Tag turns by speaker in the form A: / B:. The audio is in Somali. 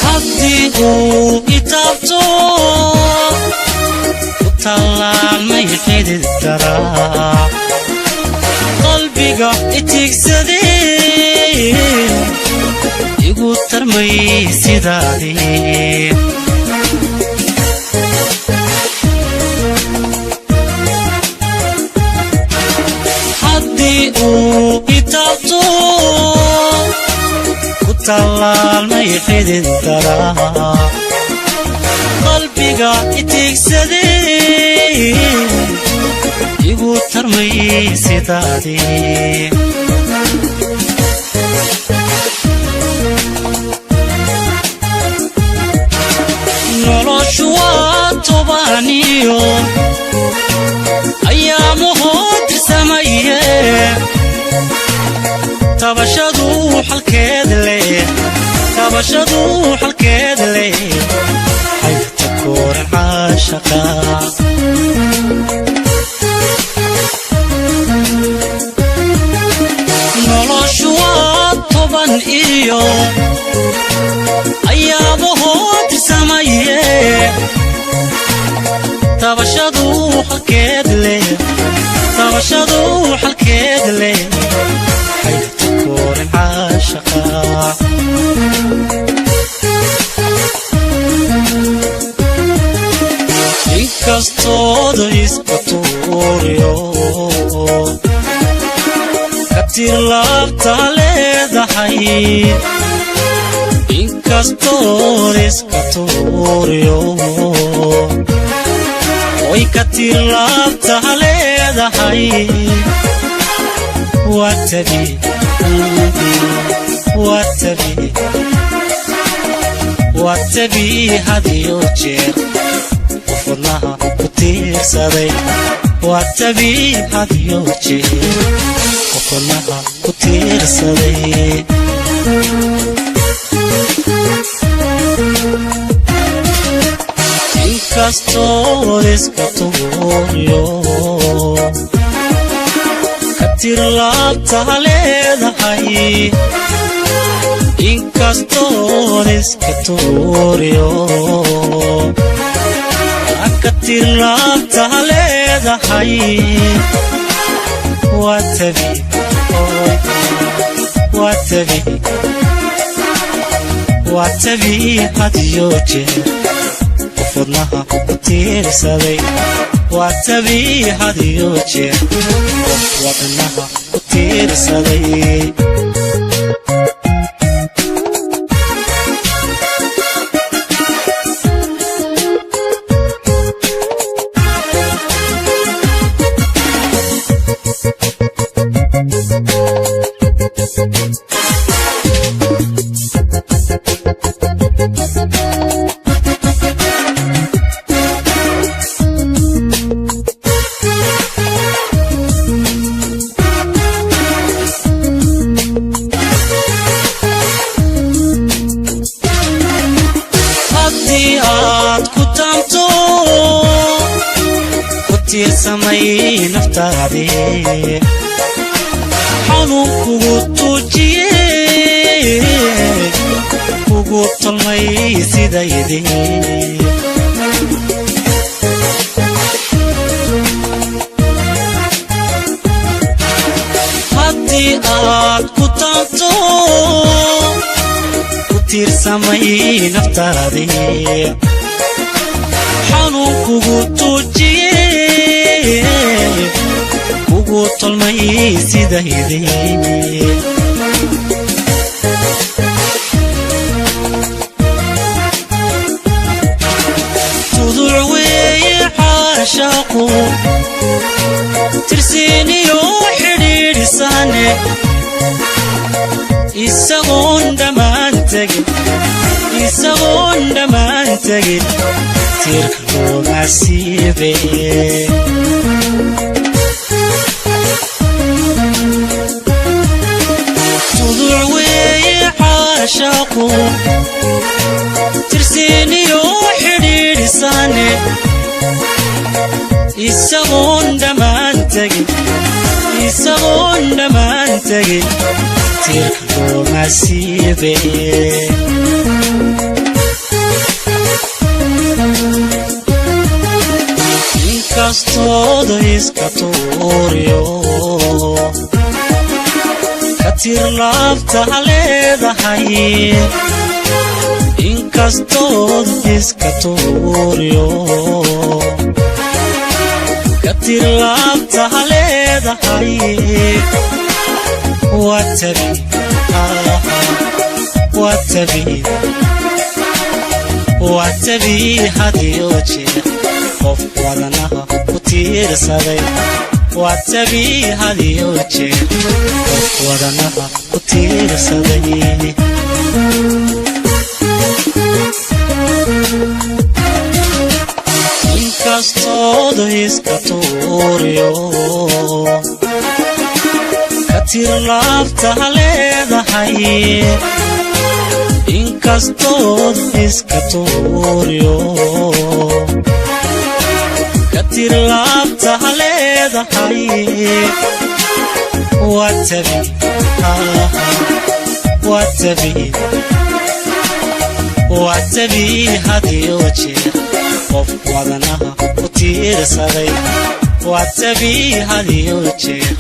A: Haddii uu itaabto, ku tallaalmay xidid daraa, qalbiga itigsadee, igu tarmay sidaadii. Haddii uu itaabto, ku tallaalmay xidid daraa, qalbiga itigsadee, igu tarmay sidaadii. Noloshu waa tobaaniyo ayaamahoo tirsamaye, tabashadu xalkeed leh, tabashadu xalkeed leh, xaygta kooran caashaqa. Noloshu waa toban iyo ayaabahoo tirsamaye, tabashadu xalkeed leh, tabashadu xalkeed leh, xaygta kooran caashaqa. Inkastooda iska tuuriyo katir laabta leedahay, inkastooda iska tuuriyo oy katir laabta leedahay, waa tabi, waa tabi, waa tabi hadiyo jeer qof wadnaha ku tiirsaday, waa tabi hadiyo jeer qof wadnaha ku tiirsaday. Inkastoo iska tuuriyo katir laabta leedahay, inkastoo iska tuuriyo katir laabta leedahay, waa tabi, waa tabi, waa tabi hadiyo jeer qof wadnaha ku tiirsaday, waa tabi hadiyo jeer qof wadnaha ku tiirsaday. Haddii aad ku taamto, ku tiirsamay naftaadii, xanuun kugu tuujiye, kugu tolmay sidaydii. Haddii aad ku taamto, ku tiirsamay naftaadii, xanuun kugu tuujiye, kugu tolmay sidaydii. Tuduc weeye caashaaqu, tirsiiniyo xidhiidhisane, isagoon dhammaan tegin, isagoon dhammaan tegin, tiirka looma siibe. Caashaqu tirsiiniyo xidhiidhisane, isagoon dhammaan tegin, isagoon dhammaan tegin, tiirka looma siibe. Inkastooda iska tuuriyo ka tir laabta leedahay, inkastood iska tuuriyo ka tir laabta leedahay, waa tabi, waa tabi, waa tabi hadiyo jeer qof wadanaha ku tiirsaday, waa tabi hadiyo jeer qof wadanaha ku tiirsaday. Inkastooda iska tuuriyo ka tir laabta leedahay, inkastood iska tuuriyo ka tir laabta leedahay, waa tabi, waa tabi, waa tabi hadiyo jeer qof wadanaha ku tiirsaday, waa tabi hadiyo jeer.